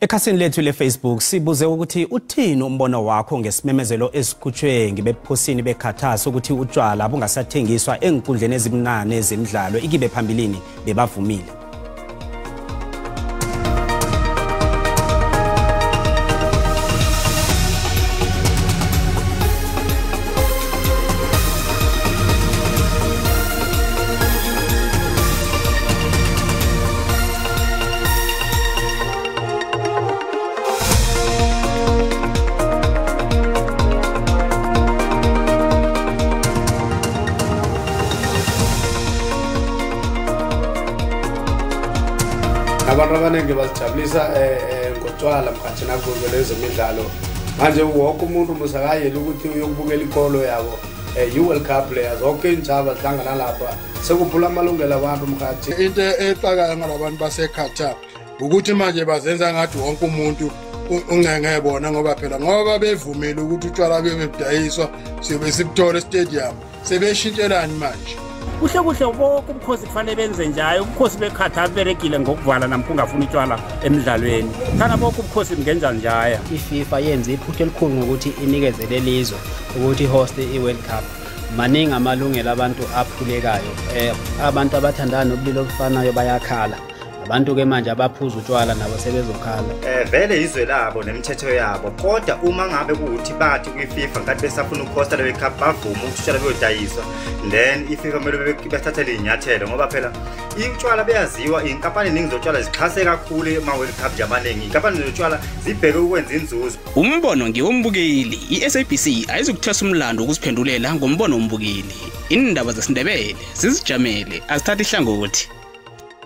Ekhasini lethu le-Facebook sibuze ukuthi uthini umbono wakho ngesimemezelo esikhutshwe ngebebukhosini beQatar sokuthi utshwala bungasathengiswa enkundleni ezibunane zemidlalo ikibe phambilini bebavumile. Abantu abaningi bazijabulisa ngotshwala mkhathi nakubukela ezemidlalo. Manje wonke umuntu musakayeli ukuthi uyokubukela ikolo yabo i-World Cup players zonke iintshaba zihlangana lapha sekuphula amalungelo abantu mkhathi. Into exakayo ngalabantu baseQatar ukuthi manje bazenza ngathi wonke umuntu ungenge bona ngoba phela ngoba bevumile ukuthi utshwala bebedayiswa siyobe sibuthola estadium sebeshintshelani manje. Kuhle kuhle bonke ubukhosi kufanele benze njalo. Ubukhosi beQatar berekile ngokuvala namkha ungafuni utshwala emidlalweni. Thana bonke ubukhosi bungenza njaya. I-FIFA yenze iphutha elikhulu ngokuthi inikeze lelizwe ukuthi host i-World Cup. Maningi amalungelo abantu aphulekayo. Abantu abathandana nobulili obufanayo bayakhala. Abantu ke manje abaphuza utshwala nabo sebezokhala. Vele izwe labo nemithetho yabo, kodwa uma ngabe kuuthi bathi kwi-FIFA ngathi besafuna ukuhosta le World Cup bavuma ukuthi utshwala buyodayiswa, then i-FIFA kumele bethathele inyathelo ngoba phela utshwala beyaziwa inkampani eningi zotshwala zixhase kakhulu ema-World Cup nje amaningi. Inkampani zotshwala zibheke ukwenza inzuzo. Umbono ngiwombukeli. I-SABC ayizukuthwesa umlando ukuziphendulela ngombono wombukeli. Indaba zesiNdebele zizijamele, azithathi ihlangothi.